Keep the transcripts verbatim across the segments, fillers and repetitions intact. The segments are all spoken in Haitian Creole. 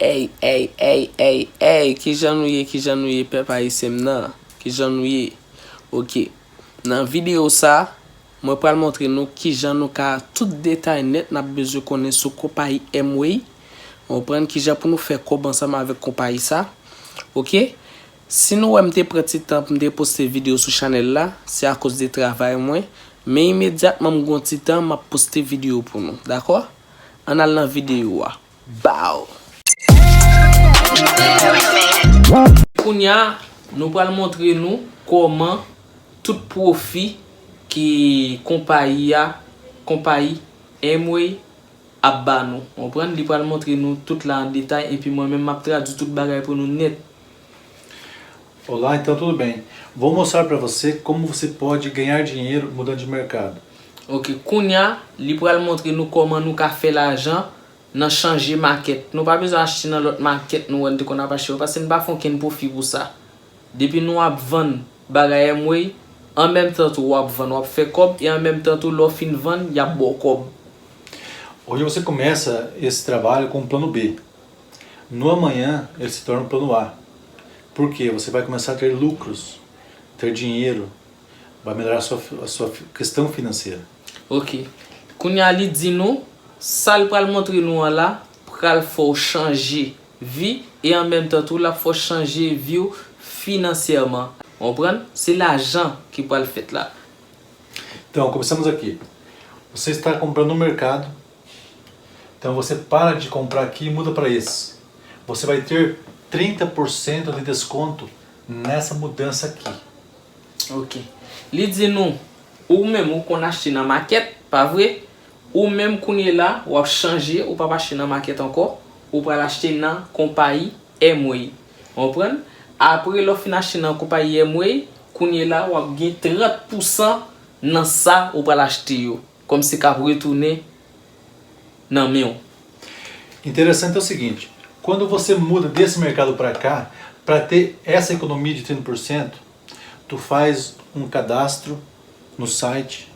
Ey, ey, ey, ey, ey, kijan nou ye, kijan nou ye, pèp ayisyen m nan? Kijan nou ye? Oke. Nan videyo sa, mwen pral montre nou kijan nou ka, tout detay nèt n ap bezwen konnen sou konpayi Amway. Konprann kijan pou nou fè kòb ansanm avèk konpayi sa. Oke? Si nou wè m te pran ti tan pou m te poste videyo sou chanèl la, se akoz de travay mwen. Men imedyatman m gen yon ti tan, m ap poste videyo pou nou. Dakò? Ann al nan videyo a. Bow! Kounye a, nou pral montre nou kòman tout pwofi ke konpayi a, konpayi Amway ap ba nou. Konprann? Li pral montre nou tout la an detay, epi mwen menm m ap tradui tout bagay pou nou nèt. Olá, então tudo bem. Vou mostrar para você como você pode ganhar dinheiro mudando de mercado. Ok, kounye a, li pral montre nou kòman nou ka fè lajan nan chanje makèt. Nou pa bezwen achte nan lòt makèt nou wè n te konn ap achte yo, paske n pa fè okenn pwofi pou sa. Depi nou ap vann bagay Amway, an menm tan tou w ap vann, w ap fè kòb, e an menm tan tou lè w fin vann, y ap ba w kòb. Hoje você começa esse trabalho com um plano B. No amanhã, ele se torna um plano A. Porque você vai começar a ter lucros, ter dinheiro, vai melhorar a sua, a sua questão financeira. Ok. Kounye a li di nou, sa l pral montre nou an la, pral fè w chanje vi, e an menm tan tou, l ap fè w chanje vi w finansyèman. Konprann? Se lajan ki pral fèt la. Então, começamos aqui. Você está comprando no mercado. Então, você para de comprar aqui e muda para esse. Você vai ter trinta por cento de desconto nessa mudança aqui. Ok. Li di nou, ou menm ou konn achte nan makèt, pa vre? Ou menm kounye la, w ap chanje, ou p ap achte nan makèt ankò, ou pral achte nan konpayi Amway. Konprann? Apre lè w fin achte nan konpayi Amway, kounye la, w ap gen trant pousan nan sa ou pral achte yo. Kòmsi k ap retounen nan men w. Interessante é o seguinte, quando você muda desse mercado para cá, para ter essa economia de trinta por cento, tu faz um cadastro no site,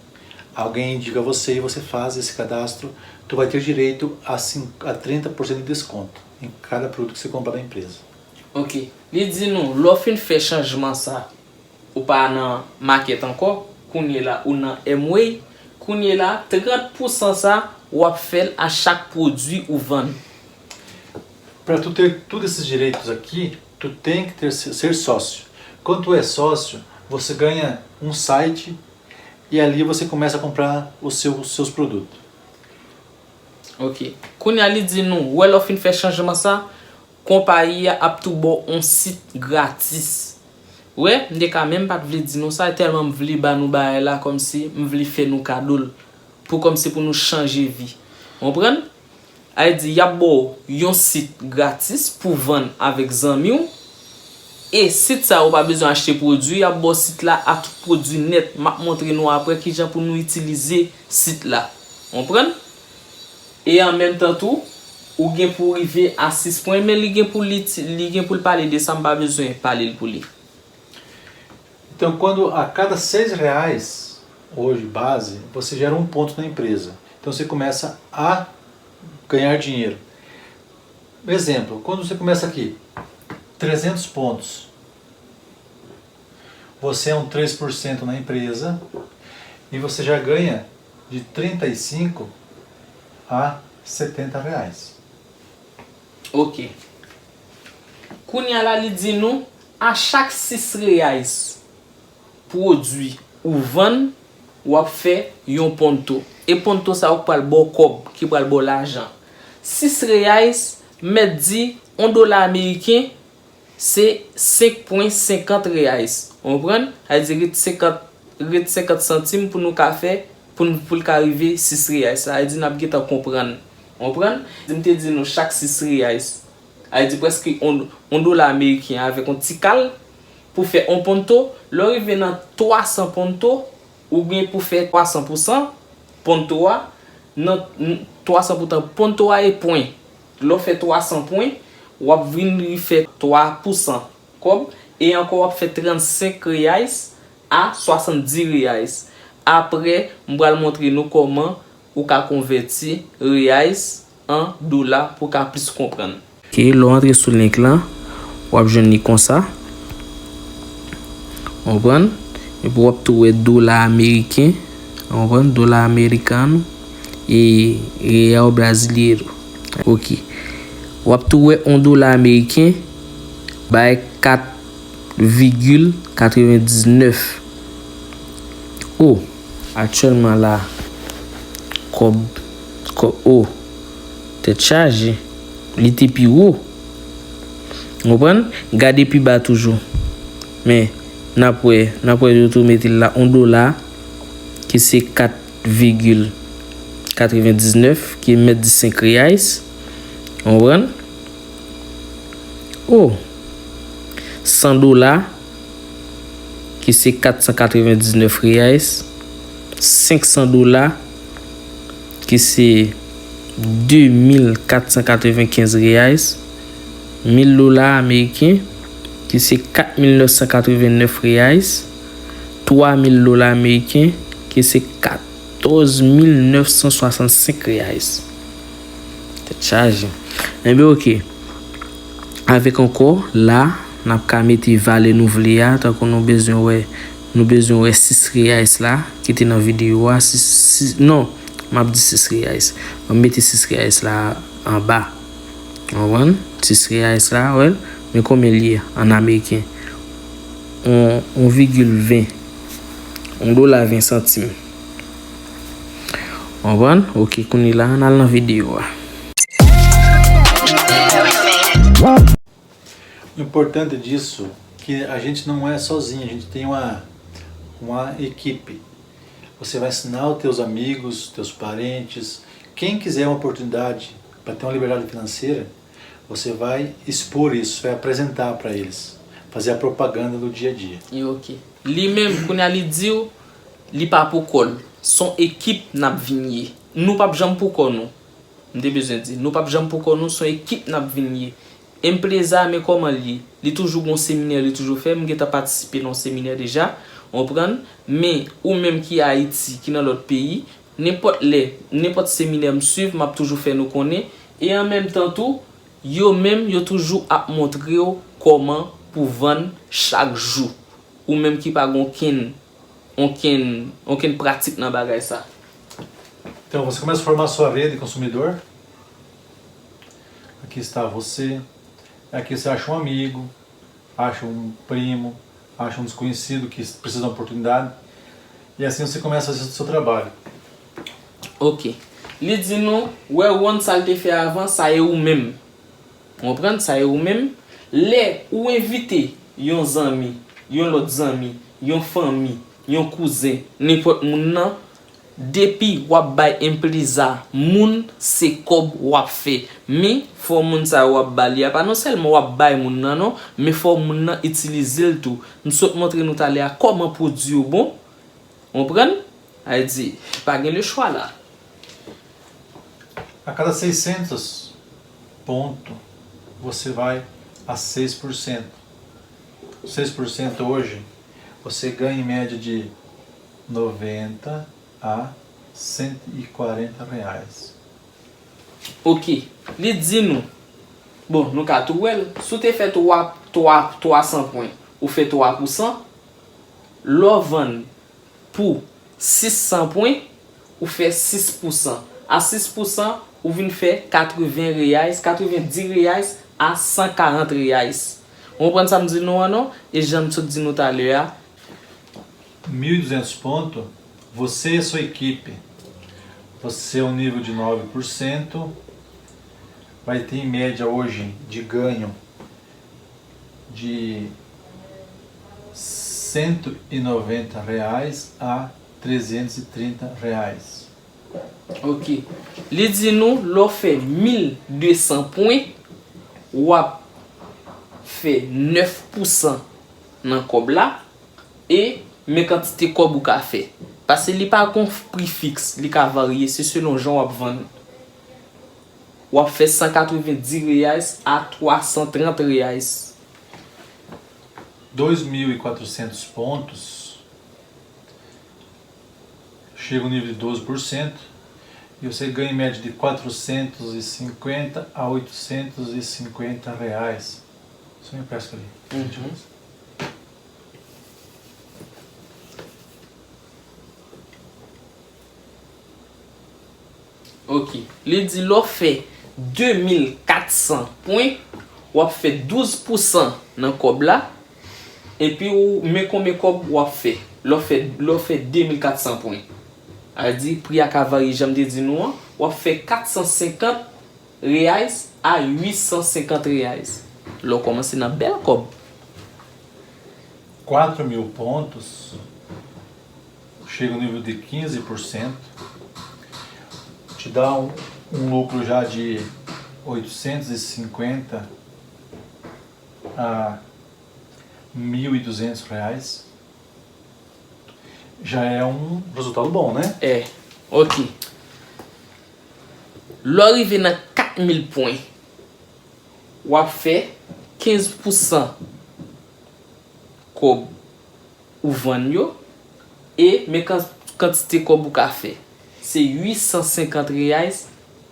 alguém indica você e você faz esse cadastro, tu vai ter direito a, cin- a trinta por cento de desconto em cada produto que você comprar da empresa. Ok. Li di nou, lè w fin fè chanjman sa, ou pa nan makèt ankò, kounye la ou nan Amway, kounye la trant pousan sa w ap fè l a chak pwodui ou vann. Para tu ter todos esses direitos aqui, tu tem que ter, ser sócio. Quando tu é sócio, você ganha um site e ali você começa a comprar os seus, os seus produtos. Ok. Kounye a li di nou, wè lè w fin fè chanjman sa, konpayi a ap tou ba w yon sit gratis. Wè, m te ka menm pa t vle di nou sa, tèlman m vle ba nou bagay la kòmsi m vle fè nou kado l, pou kòmsi pou nou chanje vi. Konprann? Sa vle di, y ap ba w yon sit gratis pou vann avèk zanmi w. E sit sa a, ou pa bezwen achte pwodui, y ap ba w sit la a tout pwodui nèt. M ap montre nou apre kijan pou nou itilize sit la. Konprann? E an menm tan tou, ou gen pou rive a sis pwen, men li gen pou li, li gen pou l pale de sa, m pa bezwen pale l pou li. Então, quando a cada seis reais, hoje, base, você gera um ponto na empresa. Então, você começa a ganhar dinheiro. Exemplo, quando você começa aqui, trezentos pontos, você é um três por cento na empresa e você já ganha de trinta e cinco a setenta reais. Ok. Kounye a la, li di nou, a chak sis reais pwodui ou vann, w ap fè yon ponto. E ponto sa yo k pral ba w kòb, ki pral ba w lajan. Sis reais, mèt di, yon dola ameriken, se senk pwen senkant reais. Konprann? Sa vle di ret senkant, ret senkant santim pou nou ka fè, pou n, pou l ka rive sis reais. Sa vle di n ap gentan konprann. Konprann? M te di nou chak sis reais. Sa vle di prèske yon, yon dola ameriken avèk yon ti kal pou fè yon ponto. Lè w rive nan twa san ponto, ou gen pou fè twa san pousan ponto a, nan, n- twa san pousan ponto a e pwen. Lè w fè twa san pwen, w ap vin fè twa pousan kòb, e ankò w ap fè trannsenk reais a swasanndis reais. Apre, m pral montre nou kòman ou ka konvèti reais an dola pou w ka plis konprann. Ok, lè w antre sou link lan, w ap jwenn li konsa. Ou konprann? Epi w ap tou wè dola ameriken. Ou konprann? Dola americano e real brasileiro. Ok. W ap tou wè yon dola ameriken bay kat vigil katrevendiznèf. O, aktyèlman la, kòb, kòb, o, tèt chaje, li te pi wo. Ou konprann? Gade pi ba toujou. Men, n ap wè, n ap wè yo tou mete l la, yon dola, ki se kat vigil katrevendiznèf, ki mèt di senk reais. Ou konprann? O, san dola, ki se kat san katrevendiznèf reais, senk san dola, ki se de mil kat san katrevenkenz reais, mil dola ameriken, ki se kat mil nèf san katrevennèf reais, twa mil dola ameriken, ki se katòz mil nèf san swasannsenk reais. Tèt chaje. Enben, ok. Avèk ankò, la, n ap ka mete valè nou vle a, tankou nou bezwen wè, nou bezwen wè sis reais la, ki te nan videyo a, sis, sis, non, m ap di sis reais. M ap mete sis reais la anba. Ou konprann? Sis reais la, wè l. Men konbyen l ye an ameriken? On, on vigil ven. On dola ven santim. Ou konprann? Ok, kounye la, ann al nan videyo a. O importante disso que a gente não é sozinho, a gente tem uma, uma equipe. Você vai ensinar os teus amigos, teus parentes, quem quiser uma oportunidade para ter uma liberdade financeira, você vai expor isso, vai apresentar para eles, fazer a propaganda do dia a dia. E ok. Li menm, kounye a li di w, li pa pou kò l. Se yon ekip n ap vin ye. Nou p ap janm pou kò nou. M te bezwen di, nou p ap janm pou kò nou, se yon ekip n ap vin ye. Empreza, men kòman l ye? Li toujou gon seminè, li toujou fè. M gentan patisipe nan yon seminè deja, w konprann? Men, ou menm ki Ayiti, ki nan lòt peyi, nenpòt lè, nenpòt seminè m swiv, m ap toujou fè nou konnen. E an menm tan tou, yo menm, yo toujou ap montre w kòman pou vann chak jou. Ou menm ki pa gen okenn, okenn, okenn pratik nan bagay sa. Então, você começa a formar sua rede de consumidor. Aqui está você. Aqui você acha um amigo, acha um primo, acha um desconhecido que precisa de uma oportunidade. E assim você começa a fazer o seu trabalho. Ok. Li di nou, wè wonn sa l te fè avan, sa e ou menm. Ou konprann? Sa e ou menm. Lè ou envite yon zanmi, yon lòt zanmi, yon fanmi, yon kouzen, nenpòt moun nan, depi w ap bay empreza moun, se kòb w ap fè. Men, fò moun sa yo w ap ba li a, pa non sèlman w ap bay moun nan non, men fò moun nan itilize l tou. M sot montre nou talè a kòman pwodui yo bon. Ou konprann? Sa vle di, pa gen lechwa la. A cada seiscentos ponto, você vai a seis por cento. Seis por cento hoje, você ganha em média de noventa a cento e quarenta reais. Ok, li di nou, bon, nou ka tou wè l, si w te fè twa, twa, twa san pwen, ou fè twa pou san, lè w vann pou sis san pwen, ou fè sis pou san. A sis pou san, ou vin fè katreven reais, katrevendi reais a san karant reais. Ou konprann sa m di nou an non? E jan m sot di nou talè a. Mil e duzentos ponto, você e sua equipe, você é um nível de nove por cento, vai ter em média hoje de ganho de cento e noventa reais a trezentos e trinta reais. Ok. Li di nou, lè w fè mil de san pwen, w ap fè nèf pou san nan kòb la, e men kantite kòb ou ka fè. Paske li pa gon pri fiks, li ka varye, se selon jan w ap vann. W ap fè san katrevendi reais a twa san trant reais. Dois mil e quatrocentos pontos, chega no nível de doze por cento, E você ganha em média de quatrocentos e cinquenta a oitocentos e cinquenta reais. Só me empresta ali. Uhum. Ok. Li di lè w fè de mil kat san pwen, w ap fè douz pousan nan kòb la. Epi ou men konbyen kòb w ap fè lè w fè, lè w fè de mil kat san pwen. A di pri a ka varye jan m te di nou an, w ap fè kat san senkant reais a uit san senkant reais. Lè w kòmanse nan bèl kòb. Quatro mil pontos, chega no nível de quinze por cento, te dá um, um lucro já de oitocentos e cinquenta a mil e duzentos reais. Já é um resultado bom, né? É, ok. Lè w rive nan kat mil pwen, w ap fè kenz pousan kòb ou vann yo, e men kan, kantite kòb ou ka fè. Se uit san senkant reais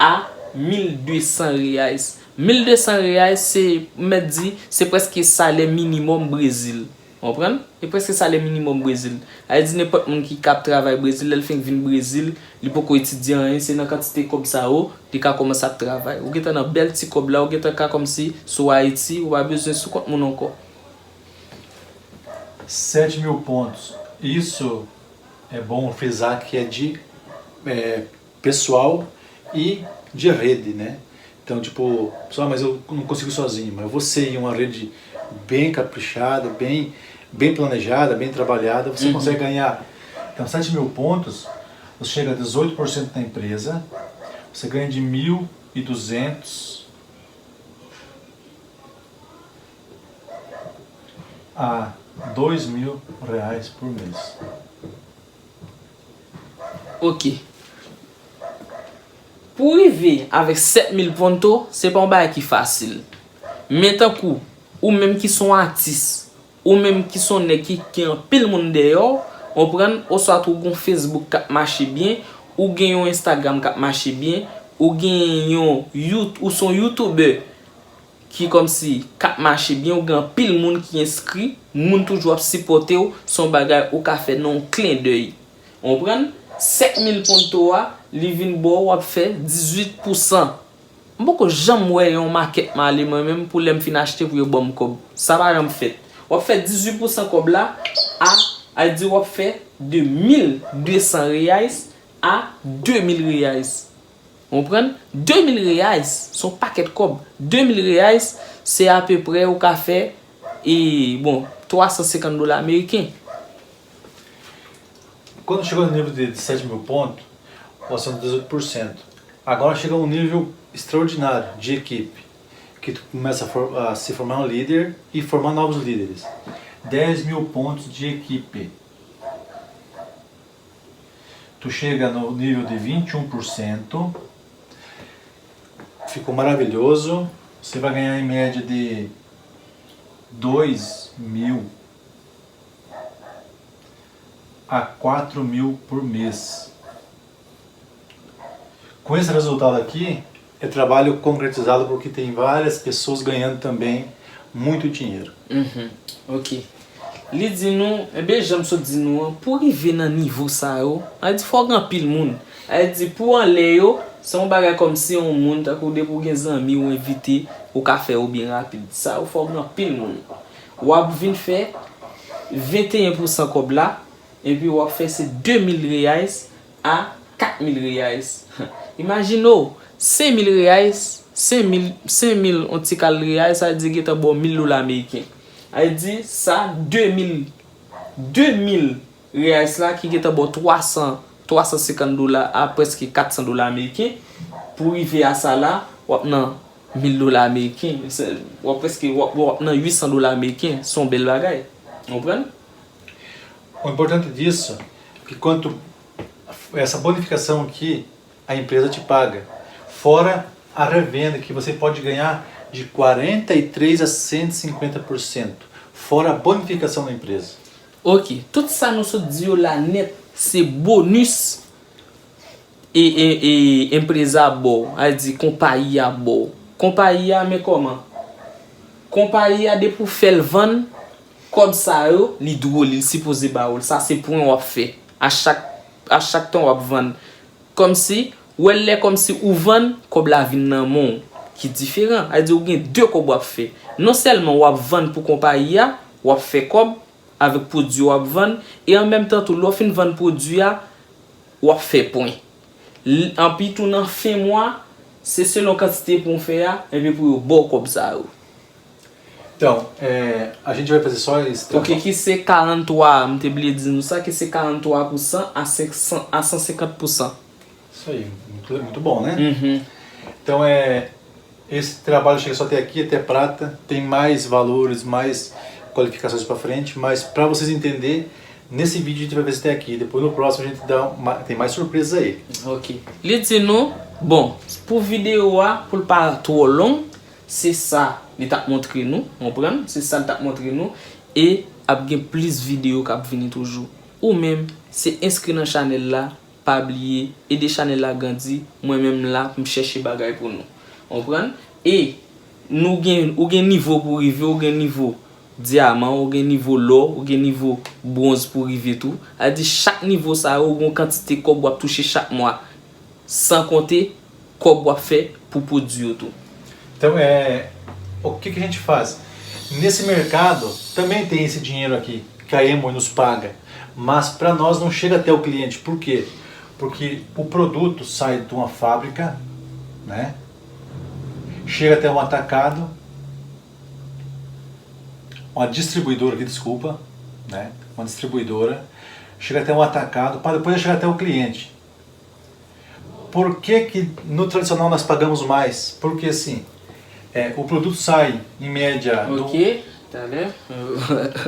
a mil de san reais. Mil de san reais, se, m mèt di, se prèske salè minimòm Brezil. Konprann? E prèske salè minimòm Brezil. Sa vle di nenpòt moun ki k ap travay Brezil, lè l fenk vin Brezil, li poko etidye anyen, se nan kantite kòb sa yo, li ka kòmanse ap travay. Ou gentan nan bèl ti kòb la, ou gentan ka kòmsi sou Ayiti, ou pa bezwen sou kont moun ankò. Sete mil pontos. Isso é bom frisar que é de é, pessoal e de rede, né? Então, tipo, pessoal, mas eu não consigo sozinho, mas você em uma rede bem caprichada, bem, bem planejada, bem trabalhada, você uhum. consegue ganhar. Então, sete mil pontos, você chega a dezoito por cento na empresa, você ganha de mil e duzentos a dois mil reais por mês. Ok. Pou w rive avèk sèt mil ponto, se pa yon bagay ki fasil. Men tankou, ou menm ki se yon atis, ou menm ki se yon nèg ki gen anpil moun dèyè w, konprann, oswa tou ou gen yon Facebook k ap mache byen, ou gen yon Instagram k ap mache byen, ou gen yon You- ou se yon YouTuber, ki kòmsi k ap mache byen, ou gen anpil moun ki enskri, moun toujou ap sipòte w, se yon bagay ou ka fè nan yon klendèy. Ou konprann? Sèt mil ponto a, li vin ba w, w ap fè dizuit pousan. M poko janm wè yon makèt m ale mwen menm pou lè m fin achte pou yo ban m kòb. Sa pa janm fèt. W ap fè dizuit pousan kòb la a, a di w ap fè de mil de san reais a de mil reais. Ou konprann? De mil reais, se yon pakèt kòb. De mil reais, se apeprè ou ka fè, e, bon, twa san senkant dola ameriken. Quando chegou no nível de sete mil pontos, você é dezoito por cento. Agora chega a um nível extraordinário de equipe, que tu começa a, for, a se formar um líder e formar novos líderes. Dez mil pontos de equipe. Tu chega no nível de vinte e um por cento. Ficou maravilhoso. Você vai ganhar em média de dois mil a quatro mil por mês. Com esse resultado aqui, é trabalho concretizado porque tem várias pessoas ganhando também muito dinheiro. Uhum. Ok. Li di nou, enben jan m sot di nou an, pou rive nan nivo sa yo, a di fòk anpil moun. A di pou anlè yo, se yon bagay kòmsi yon moun, tankou depi w gen zanmi ou envite, ou ka fè yo byen rapid. Sa yo fòk gen anpil moun. W ap vin fè venteyen pousan kòb la, epi w ap fè se de mil reais a kat mil reais. Imajine w, senk mil reais, senk mil, senk mil yon ti kal reais, sa vle di gentan ba w mil dola ameriken. Sa vle di sa de mil, de mil reais la ki gentan ba w twa san, twa san senkant dola a prèske kat san dola ameriken. Pou rive a sa la, w ap nan mil dola ameriken. Se, w ap prèske, w ap, w ap nan uit san dola ameriken. Se yon bèl bagay. Ou konprann? O importante disso é que quanto essa bonificação aqui a empresa te paga, fora a revenda que você pode ganhar de quarenta e três a cento e cinquenta por cento, fora a bonificação da empresa. Ok, tout sa nou sot di yo la nèt, se bonis e, e, e, empreza ba w, a di konpayi a ba w. Konpayi a, men kòman? Konpayi a, depi w fè l vann, kòb sa yo, li dwe w li, li sipoze ba ou l. Sa se pwen w ap fè. A chak, a chak tan w ap vann. Kòmsi, w wè l lè kòmsi ou vann, kòb la vin nan men w, ki diferan. A di ou gen de kòb w ap fè. Non sèlman w ap vann pou konpayi a, w ap fè kòb avèk pwodui w ap vann, e an menm tan tou, lè w fin vann pwodui a, w ap fè pwen. L-, anpi tou nan fen mwa, se selon kantite pwen w fè a, enben pou yo ba w kòb sa yo. Então, é, a gente vai fazer só esse Ok, ki se karant twa, m te bliye di nou sa, ki se karant twa pousan a senk san, a san senkant pousan. Isso aí, muito, muito bom, né? Mhm. Então, é, esse trabalho chega só até aqui, até prata, tem mais valores, mais qualificações para frente, mas para vocês entenderem, nesse vídeo a gente vai ver até aqui. Depois no próximo a gente dá uma, tem mais surpresas aí. Ok. Li di nou, bon, pou videyo a, pou l pa twò long, se sa li t ap montre nou, konprann? Se sa li t ap montre nou, e ap gen plis videyo k ap vini toujou. Ou menm, se enskri nan chanèl la, pa bliye, ede chanèl la grandi, mwen menm m la pou m chèche bagay pou nou. Konprann? E nou gen, ou gen nivo pou rive, ou gen nivo dyaman, ou gen nivo lò, ou gen nivo bwonz pou rive tou. A di chak nivo sa yo, ou gen yon kantite kòb w ap touche chak mwa. San konte kòb w ap fè pou pwodui yo tou. Então, é, o que, que a gente faz? Nesse mercado também tem esse dinheiro aqui, que a Amway nos paga, mas para nós não chega até o cliente. Por quê? Porque o produto sai de uma fábrica, né? Chega até um atacado, uma distribuidora aqui, desculpa, né? Uma distribuidora, chega até um atacado, para depois chegar até o cliente. Por que, que no tradicional nós pagamos mais? Porque assim, é, o produto sai, em média, do... Ok, talè.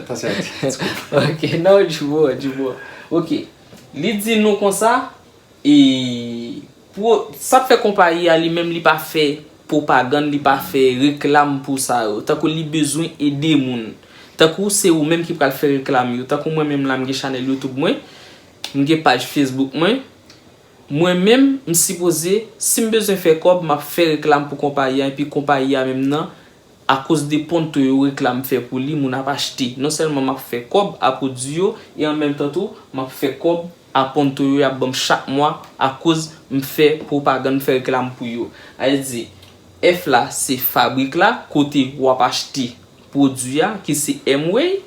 Tá certo, desculpa. Ok, non, de boa, de boa. Ok, li di nou konsa, e pou, sa fè konpayi a li menm li pa fè pwopagann, li pa fè reklam pou sa yo. Tankou li bezwen ede moun. Tankou se ou menm ki pral fè reklam yo. Tankou mwen menm la, m gen chanèl YouTube mwen, m gen paj Facebook mwen, mwen menm, m sipoze, si m bezwen fè kòb, m ap fè reklam pou konpayi a, epi konpayi a menm nan, akoz de ponto yo reklam fè pou li, moun ap achte. Non sèlman m ap fè kòb a pwodui yo, e an menm tan tou, m ap fè kòb a ponto yo y ap ban m chak mwa, akoz m fè pwopagann, m fè reklam pou yo. A di, F la, se fabrik la, kote w ap achte pwodui a, ki se Amway.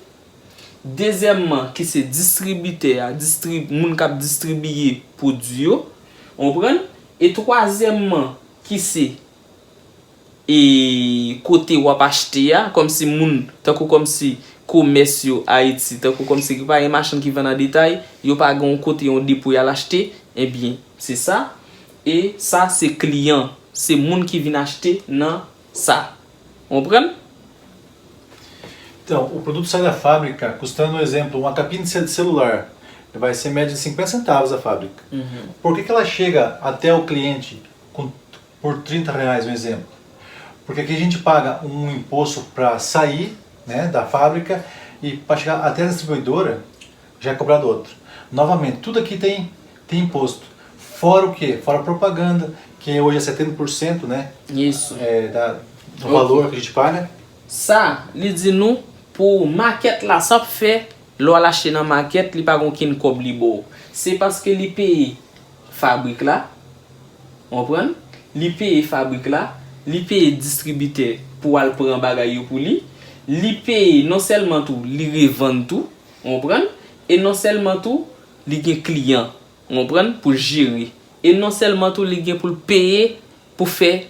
Dezyèmman, ki se distribitè a, distrib-, moun k ap distribiye pwodui yo. Ou konprann? E twazyèmman, ki se, e, kote w ap achte a, kòmsi moun, tankou kòmsi komès yo Ayiti, tankou kòmsi ki pa gen machann ki vann an detay, yo pa gen yon kote, yon depo y al achte, ebyen, se sa. E sa, se kliyan, se moun ki vin achte nan sa. Ou konprann? Então, o produto sai da fábrica custando, um exemplo, uma capinha de cel- celular. Vai ser média de cinquenta centavos a fábrica. Mhm. Por que, que ela chega até o cliente com, por trinta reais, um exemplo? Porque aqui a gente paga um imposto para sair, né, da fábrica e para chegar até a distribuidora já é cobrado outro. Novamente, tudo aqui tem, tem imposto. Fora o quê? Fora a propaganda, que hoje é setenta por cento, né? Isso. É, da, do valor que a gente paga. Sa, li di nou, pou makèt la, sa ap fè, lè w al achte nan makèt, li pa gen okenn kòb li ba w. Se paske li peye fabrik la, ou konprann? Li peye fabrik la, li peye distribitè pou al pran bagay yo pou li. Li peye, non sèlman tou, li revann tou, ou konprann? E non sèlman tou, li gen kliyan, ou konprann, pou l jere. E non sèlman tou, li gen pou l peye pou fè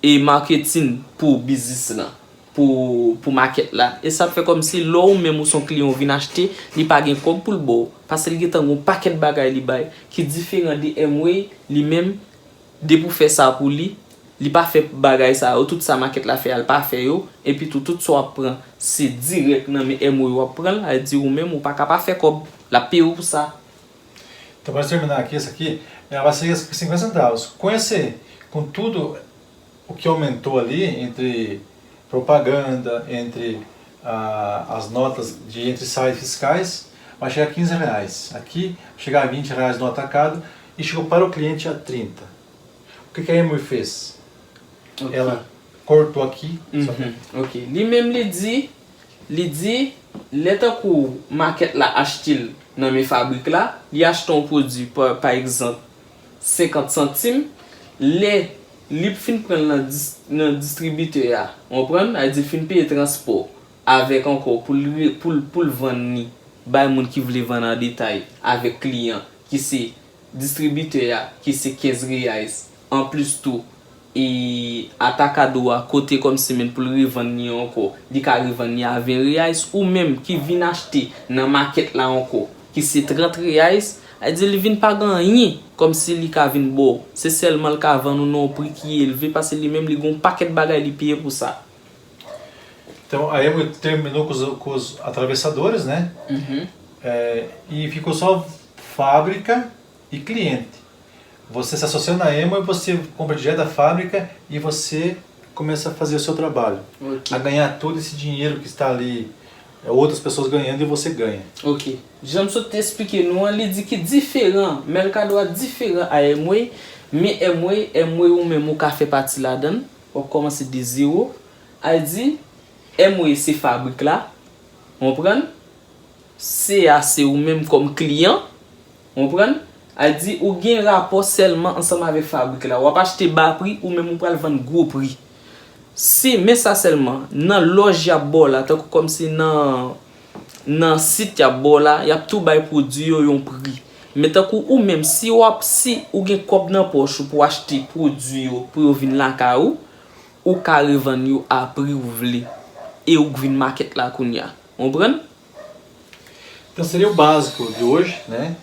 e marketing pou biznis lan, pou, pou makèt la. E sa fè kòmsi lè ou menm ou se yon kliyan ou vin achte, li pa gen kòb pou l ba w. Paske li gentan gen yon pakèt bagay li bay ki diferan de Amway, li menm, depi w fè sa pou li, li pa fè bagay sa yo, tout sa makèt la fè a, l pa fè yo, epi tou, tout sa w ap pran, se dirèk nan men Amway w ap pran l, a di ou menm ou pa ka pa fè kòb, l ap peye w pou sa. Então, para terminar aqui, essa aqui, ela vai ser cinquenta centavos. Com esse, com tudo o que aumentou ali entre propaganda, entre ah, as notas de entre sais fiscais, vai chegar a quinze reais. Aqui, chegar a vinte reais no atacado, e chegou para o cliente a trinta. O que que a Emway fez? Ok. Ela cortou aqui, só que Mhm. Ok. Li menm li di, li di, lè tankou makèt la achte l nan men fabrik la, li achte yon pwodui pa, pa egzanp senkant santim, lè li fin pran l nan, dis, nan distribitè a, w konprann? Sa vle di l fin peye transpò avèk ankò pou l re- pou l pou l vann li bay moun ki vle vann an detay avèk kliyan ki se distribitè a ki se kenz reais. Anplis tou, e atakado a kote kòmsi menm pou l revann li ankò, li ka revann li a ven reais, ou menm ki vin achte nan makèt la ankò ki se trant reais, sa vle di li vin pa gen anyen kòmsi li ka vin ba w. Se sèlman l ka vann ou nan yon pri ki elve paske li menm li gen yon pakèt bagay li peye pou sa. Então, a Emway terminou com os, com os atravessadores, né? Mhm. É, e ficou só fábrica e cliente. Você se associa na Emway, você compra direto da fábrica e você começa a fazer o seu trabalho. Ok. A ganhar todo esse dinheiro que está ali, é, outras pessoas ganhando e você ganha. Ok. Jan m sot te esplike nou an, li di ki diferan, Mercado a diferan a Emway, men Emway, Emway ou menm ou ka fè pati ladan l, w ap kòmanse de zewo. Sa vle di, Emway se fabrik la, w konprann? Se a se ou menm kòm kliyan, w konprann? Sa vle di, ou gen rapò sèlman ansanm avèk fabrik la. W ap achte ba pri, ou menm ou pral vann gwo pri. Si, men sa sèlman, nan lòj y ap ba w la, tankou kòmsi nan, nan sit y ap ba w la, y ap tou bay pwodui yo yon pri. Men tankou ou menm, si w ap, si ou gen kòb nan pòch ou pou w achte pwodui yo pou yo vin lakay ou, ou ka revann yo a pri ou vle. E ou k vin makèt la kounye a. Konprann? Então seria o básico de hoje, né?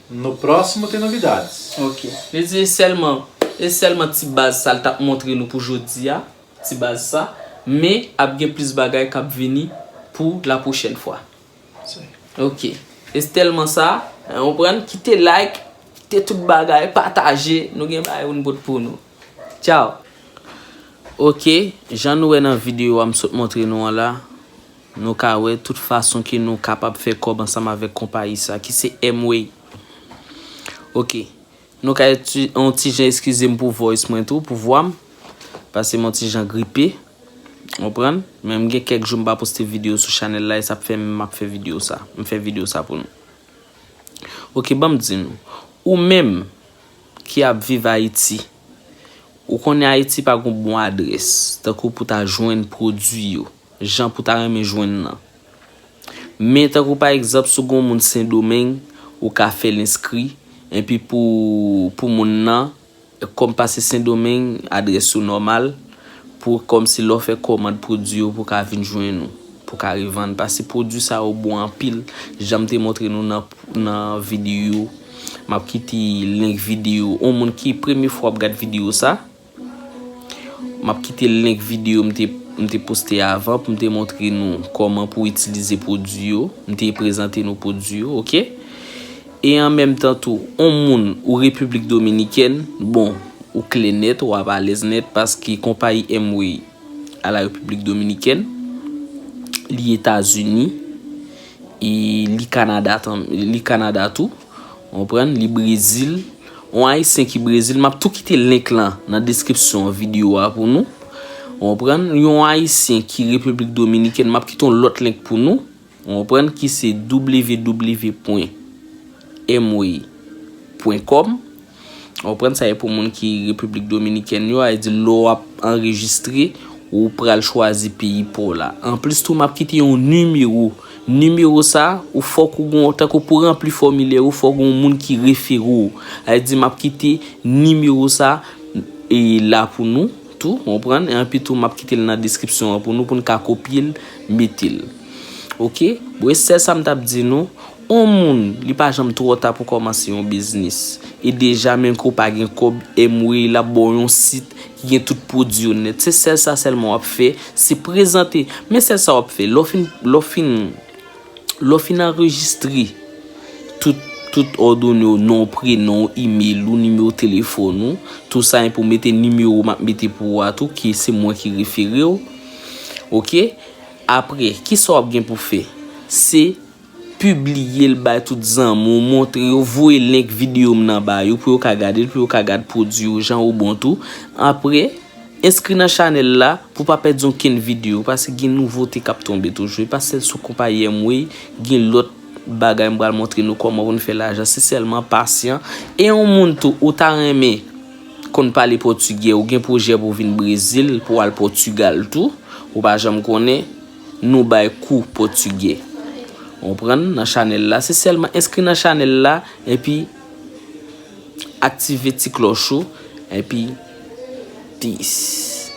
No próximo tem novidades. Ok. Li di e sèlman, e sèlman ti baz sa l t ap montre nou pou jodi a, ti baz sa, men ap gen plis bagay k ap vini pou la pwochèn fwa. Isso aí. Ok. E se tèlman sa, w konprann, kite like, kite tout bagay, pataje, nou gen bagay pou n pot pou nou. Tchao. Ok, jan nou wè nan videyo a m sot montre nou an la, nou ka wè tout fason ke nou kapab fè kòb ansanm avèk konpayi sa ki se Emway. Ok, nou ka yon ti jan eskize m pou voice mwen tou, pou vwa m, paske m yon ti jan gripe, w konprann? Men m gen kèk jou m pa poste videyo sou chanèl la e sa ap fè m ap fè videyo sa, m fè videyo sa pou nou. Ok, ban m di nou, ou menm ki ap viv Ayiti, ou konnen Ayiti pa gon bon adrès, tankou pou ta jwenn pwodui yo, jan pou ta renmen jwenn nan. Men tankou pa egzanp, si w gon moun Sendomeng, ou ka fè l enskri, enpi pou, pou moun nan, kòm pa se Sendomeng, adrès yo nòmal, pou kòmsi lè w fè kòmand pwodui yo pou ka vin jwenn ou, pou ka revann. Paske pwodui sa yo bon anpil, jan m te montre nou nan, nan videyo. M ap kite link videyo. Yon moun ki premye fwa w ap gad videyo sa, m ap kite link videyo m te, m te poste avan pou m te montre nou kòman pou itilize pwodui yo. M te prezante nou pwodui yo, ok? E an menm tan tou, yon moun ou Repiblik Dominikèn, bon, ou klè nèt, w ap alèz nèt, paske konpayi Emway a la Repiblik Dominikèn, li Etazini, e li Kanada, tan, li Kanada tou, w konprann, li Brezil. Yon Ayisyen ki Brezil, m ap tou kite link lan nan deskripsyon videyo a pou nou. W konprann, yon Ayisyen ki Repiblik Dominikèn, m ap kite yon lòt link pou nou. W konprann, ki se w w w pwen emway pwen kòm. W konprann, sa e pou moun ki Repiblik Dominikèn yo, sa vle di lè w ap anrejistre, ou pral chwazi peyi pa w la. Anplis tou, m ap kite yon nimewo. Nimewo sa, ou fòk ou gon, tankou pou ranpli fòmilè ou, fòk gon moun ki refere w. Sa vle di m ap kite nimewo sa e la pou nou tou, w konprann? E anpi tou, m ap kite l nan deskripsyon an pou nou, pou n ka kopye l, mete l. Ok? Bon, e sèl sa m t ap di nou, yon moun, li pa janm twò ta pou kòmanse yon biznis. E deja, menm ke w pa gen kòb, Emway, l ap ba w yon sit ki gen tout pwodui yo nèt. Se sèl sa sèlman w ap fè, se prezante. Men sèl sa w ap fè, lè w fin, lè w fin, lè w fin anrejistre tout, tout òdone w, non, prenon, imèl ou, nimewo telefòn ou, tou sa, e pou mete nimewo m ap mete pou ou a tou, ki se mwen ki refere w. Ok? Apre, kisa w ap gen pou fè? Se pibliye l bay tout zanmi w, montre yo, voye link videyo m nan ba yo pou yo ka gade l, pou yo ka gad pwodui yo jan ou bon tou. Apre, enskri nan chanèl la pou pa pèdi okenn videyo, paske gen nouvote k ap tonbe toujou. E pa sèl sou konpayi Amway, gen lòt bagay m pral montre nou kòman pou n fè lajan. Se sèlman pasyan. E yon moun tou, ou ta renmen konn pale pòtigè, ou gen pwojè pou w vin Brezil, pou w al Pòtigal tou, ou pa janm konnen, nou bay kou pòtigè. Ou konprann? Nan chanèl la, se sèlman enskri nan chanèl la, epi aktive ti klòch ou, epi peace.